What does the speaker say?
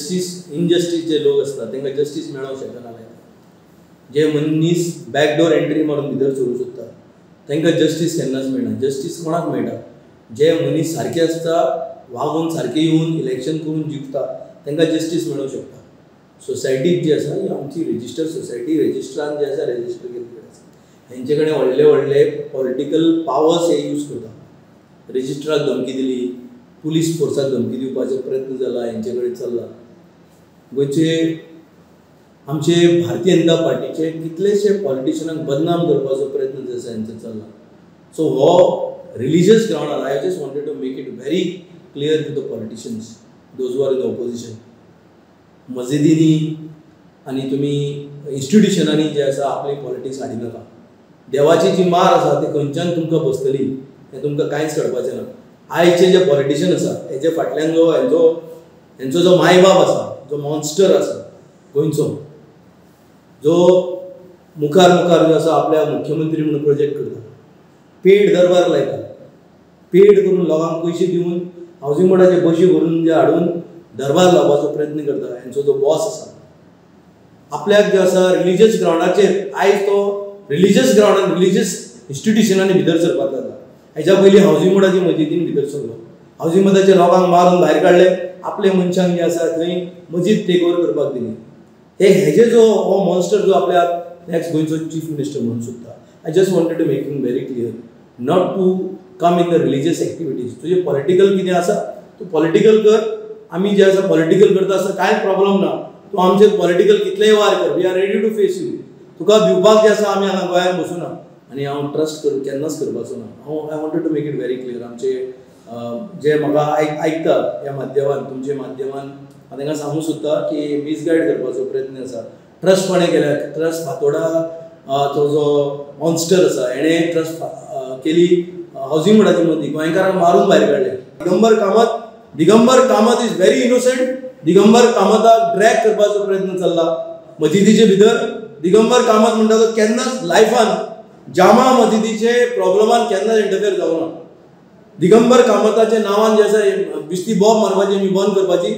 Justice injustice जे लोक आसता तांकां जस्टीस मेळोंक शकना. जे मनीस बॅकडोर एंट्री मारून भितर सरूंक सोदता तांकां जस्टीस केन्नाच मेळना. जस्टीस कोणाक मेळटा? जे मनीस सारके आसता, वागून सारके येवन इलेक्शन करून जिखता तांकां जस्टीस मेळोंक शकता. सोसायटीक जी आसा ही आमची रजिस्टर सोसायटी, रजिस्ट्रान जे आसा रजिस्टर केल्ली आसा. हेंचे कडेन व्हडले व्हडले पॉलिटिकल पावर्स हे यूज करता. रजिस्ट्राक धमकी दिली, पुलीस फोर्साक धमकी दिवपाचो प्रयत्न जाला, हेंचे कडेन चल्ला. गोंयचे आमचे भारतीय जनता पार्टीचे कितलेशे पॉलिटिशनाक बदनाम करपाचो प्रयत्न जे आसा हेंचो चल्ला. सो हो रिलिजियस ग्रावंडार I just wanted to make it very clear to the politicians, those are in the opposition. मजिदींनी आनी तुमी इन्स्टिट्युशनांनी जे आसा आपली पॉलिटिक्स हाडिनाका. देवाची जी मार आसा ती खंयच्यान तुमकां बसतली हें तुमकां कांयच कळपाचें ना. आयचे जे पॉलिटिशन आसा हेजे फाटल्यान जो हेंचो जो मायबाप आसा, जो मॉन्स्टर आसा गोंयचो, जो मुखार मुखार जो आसा आपल्या मुख्यमंत्री म्हणून प्रोजेक्ट करता, पेड दरबार लायता, पेड करून लोकांक पयशे दिवन हावजींग बोर्डाचे बशी भरून जे हाडून दरबार लावपाचो प्रयत्न करता. हेंचो जो बॉस आसा आपल्याक जे आसा रिलिजियस ग्रावंडाचेर आयज तो रिलिजियस ग्रावंडान रिलिजियस इन्स्टिट्युशनांनी भितर सरपाक लागला. हेच्या पयलीं हावजींग बोर्डाची मजिदीन भितर सरलो, हावजींग बोर्डाचे लोकांक मारून भायर काडले, आपले मनशांक जे आसा थंय मजीद टेक ओवर करपाक दिली. हे हेजे जो हो मॉन्स्टर जो आपल्या नेक्स्ट गोंयचो चीफ मिनिस्टर म्हणून सोदता. I just wanted to make him very clear not to come in the religious activities. तुजें पॉलिटिकल कितें आसा तूं पॉलिटिकल कर, आमी जे आसा पॉलिटिकल करता आसतना कांय प्रॉब्लम ना. तूं आमचेर पॉलिटिकल कितलेय वार कर, we are ready to face you. तुका भिवपाक जे आसा आमी हांगा गोंयांत बसूना आनी हांव ट्रस्ट करून केन्नाच करपाचो ना. हांव I wanted to make it very clear. आमचे जे म्हाका आयकता ह्या माध्यमान, तुमच्या माध्यमान हांव तांकां सांगूंक सोदता की मिसगायड करपाचो प्रयत्न आसा. ट्रस्ट कोणें केल्या? ट्रस्ट फातोडा तो जो मॉन्स्टर आसा हेणें ट्रस्ट केली हावजींग बोर्डाच्या मदीं, गोंयकारांक मारून भायर काडले. Digambar Kamat, Digambar Kamat is very innocent. Digambar कामताक drag करपाचो प्रयत्न चल्ला मजिदीचे भितर. दिगंबर कामत म्हणटा तो केन्नाच लायफान जामा मजिदीचे प्रॉब्लमान केन्नाच इंटरफेयर जावना. दिगंबर कामताच्या नांवान जे आसा बिस्ती बॉम्ब मारपाची आमी बंद करपाची.